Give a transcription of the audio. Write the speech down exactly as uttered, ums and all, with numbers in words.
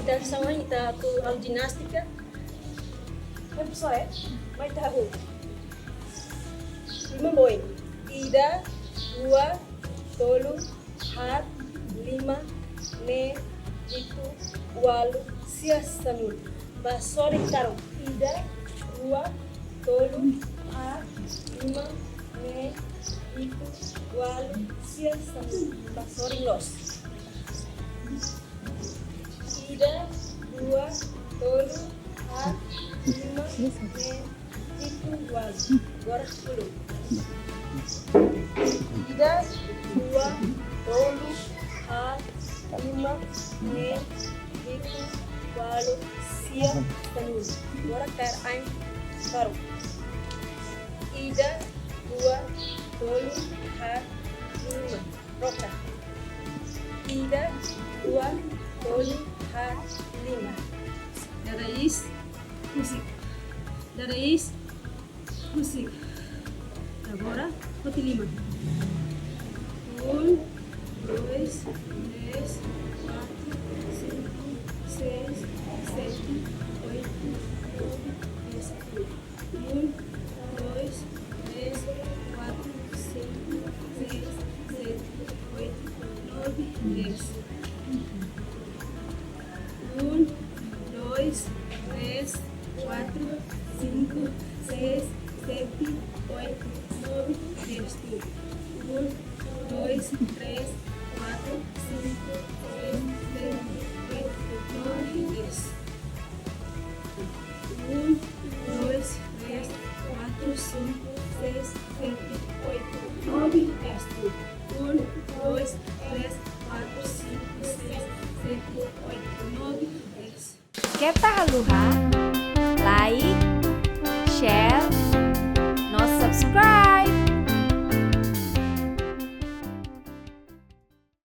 Entaun, ita atu halo jinástika. Oi, pessoal, é? Mai ita hahú. Liman boin. Ida, rua, tolu, haat, lima, neen, hitu, ualu, sia, sanulu. Ba sorin karuk. Ida, rua, tolu, haat, lima, neen, hitu, ualu, sia, sanulu. Ba sorin loos. Ida, rua, tolu, haat, lima, neen, hitu, ualu. Agora, uluk. Ida, rua, tolu, haat, lima, neen, hitu, ualu, sia, sanulu. Agora kaer ain karuk. Ida, rua, tolu, haat, lima. Troka. Ida, rua, tolu, haat, lima. Dada iis, husik. Dada iis, husik. Agora, foti liman. Um, dois, três, quatro, cinco, seis, sete, oito, nove, dez. Um, dois, três, quatro, cinco, seis, sete, oito, nove, dez. Um, dois, três, quatro, cinco, seis, sete, oito, nove, dez. Um, dois, três, quatro, cinco, seis, sete, oito, nove, dez. Um, dois, três, quatro, cinco, seis, sete, oito, nove, dez. Um, dois, três, quatro, cinco, seis, sete, oito, nove, dez. Keta haluha